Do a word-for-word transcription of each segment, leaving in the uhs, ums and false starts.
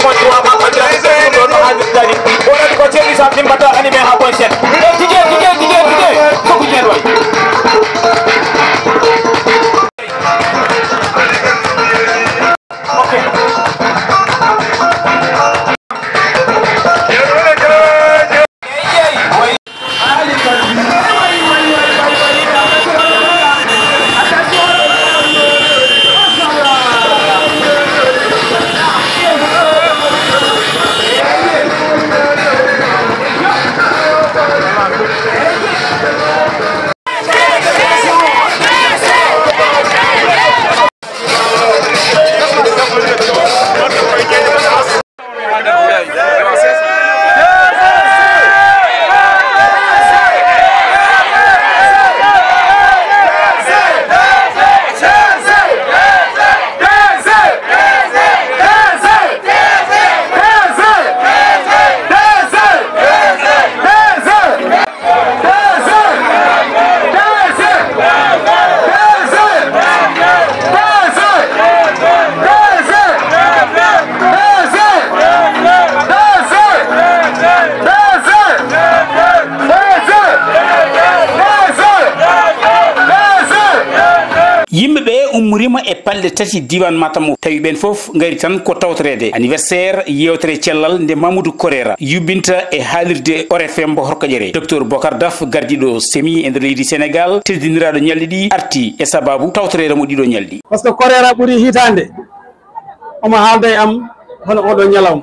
Ɗum ɗon no haalirta ni. Wonani ko service am ɗimmata animé ha point sept. E tije, tije, tije, tije. Fof ko jeen waɗi. Ok. Yimɓe ɓe ummoriima e palɗe tati diiwaan Matam o, tawi ɓeen fof ngari tan ko tawtoreede anniversaire yeewtere cellal nde Mamadou Correra yuɓɓinta e haalirde Oréfem mbo Horkajere. Docteur Bocar Daf, gardiiɗo semi e nder leydi Sénégal, teddiniraaɗo ñalɗi ɗi, arti e sabaabu tawtoreede mo ɗiɗo ñalɗi. Parce que Correra ɓuri hitaande omo haalda e am hono oɗo ñalawma.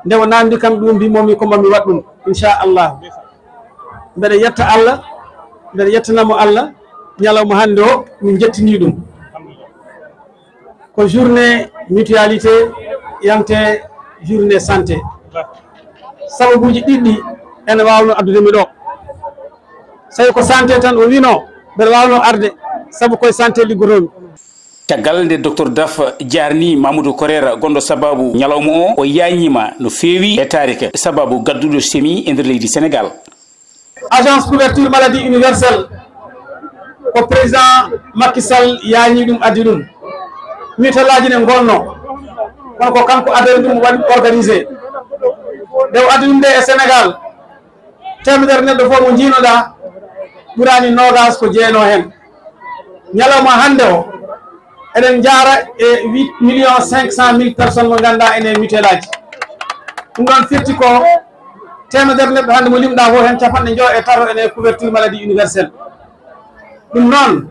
Nde o naamndi kam ɗum, mbimomi ko mami waɗ ɗum, inchallah. Mbeɗa yetta Allah, mbeɗa yettanamo Allah, ñalawma hannde o min jettini ɗum. Ko journée mutualité yante journée santé. Sababuuji ɗiɗɗi ene waawno addude mi ɗo. Sawi ko santé tan o wino, mbeɗa waawno arde, sabu koye santé liggotomi. Caggal nde Docteur Daf jaarni Mamadou Correra gonɗo sabaabu ñalawma o, o yaañiima no feewi e taarika sabaabu gadduɗo semi e nder leydi Sénégal. Agence couverture maladie universelle, ko président Macky Sall yaañi ɗum, addi ɗum. Mutuelle aji ne ngonno, kono ko kanko addani ɗum, waɗi organisé. Nde o addi ɗum nde e Sénégal, teemedere neɗɗo fof mo njiinoɗaa, ɓuraani noogaas ko jeenoo heen. Ñalawma hannde o, eɗen njaara e huit millions cinq cent mille personnes mo ngannduɗaa ene e mutuelle aji. Ɗum ɗon firti ko teemedere neɗɗo hannde mo limɗaa fof, heen capanɗe njoyo e tato ene e couverture maladie universelle. Ɗum noon,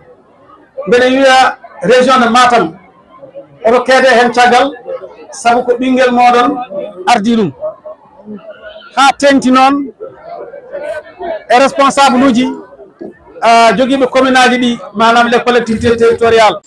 mbeɗa wiya région de Matam, oto keede heen caggal, sabu ko ɓinngel mooɗon ardii ɗum. Haa teeŋti noon e responsable uji, ah, jogiiɓe commune aji ɗi, maanaam les collectivités territoriales.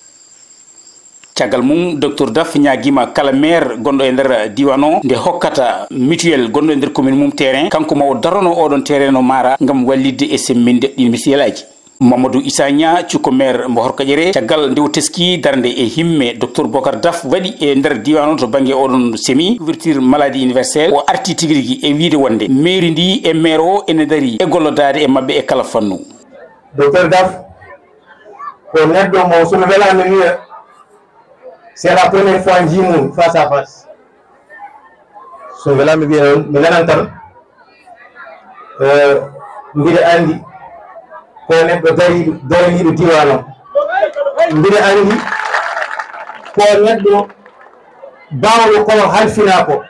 Caggal mum, Docteur Daf ñaagiima kala maire gonɗo e nder diiwaan o, nde hokkata mutuelle gonɗo e nder commune mum terrain, kanko ma o darono oɗon terrain no maara ngam wallitde e semminde ɗin mutuelle aji. Mamadou Issa Niang, cukko maire mbo Horkajere, caggal nde o teski darnde e himme Docteur Bocar Daf waɗi e nder diiwaan o to bannge oɗon semi couverture maladie universelle, o arti tigi rigi e wiyde wonde mairie ndi e maire o ene ndarii e gollodaade e maɓɓe e kala fannu. Docteur Daf ko neɗɗo mo, so mi welaama mi wiya, c'est la première fois njiimi mo face à face. So welaama mi wiya noon, mi nanan tan. Eh, mbiɗa anndi ko neɗɗo dariiɗo, daraniiɗo diiwaan o. Mbiɗa anndi ko neɗɗo baawɗo ko halfinaa ko.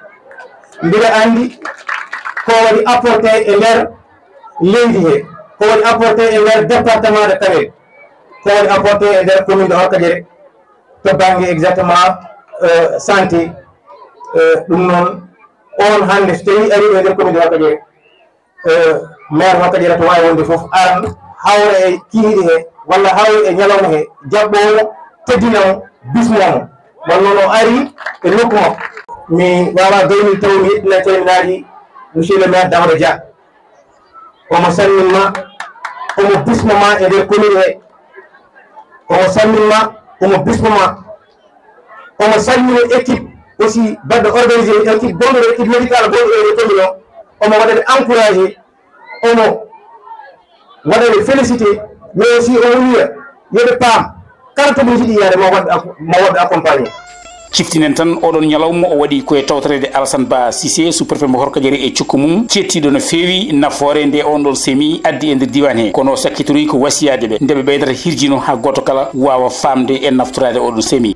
Mbiɗa anndi ko waɗi apporté e nder leydi he, ko waɗi apporté e nder département de Kanel, ko waɗi apporté e nder commune de Horkadiéré, to bannge exactement, euh, santé. Euh, ɗum noon, on hannde so tawii arii ɗo e nder commune de Horkadiéré, euh, maire Horkadiéré to waawi wonde fof, aran hawra e kihiiɗe he, walla hawra e ñalawma he, jaɓɓoo mo, teddina mo, bismoo mo. Walla noon o arii e nokku makko. Mi waawaa gaynude taw mi yettinay calminaaɗi monsieur le maire Daouda Dia. Omo salmin ma, omo bismo ma e nder commune he. Omo salmin ma, omo bismo ma. Omo salmina équipe aussi, baɗɗo organisé, équipe gonɗo ɗo, équipe médical gonɗo e nder commune o. Omo waɗa ɓe encouragé, omo waɗa ɓe félicité, mais aussi omo wiya yo ɓe paam, kala to ɓe njiɗi yaade, ma waɗ-, ma waɗ accompagné. Ciftinen tan, oɗon ñalawma o waɗi ko e tawtoreede Alassane Ba Cissé, sous-préfet mo Horkajere, e cukko mum, ceettiiɗo no feewi nafoore nde on ɗon semi addi e nder diiwaan he. Kono o sakkitori ko wasiyaade ɓe nde ɓe ɓeydata hirjino haa gooto kala waawa faamde e naftoraade oɗon semi.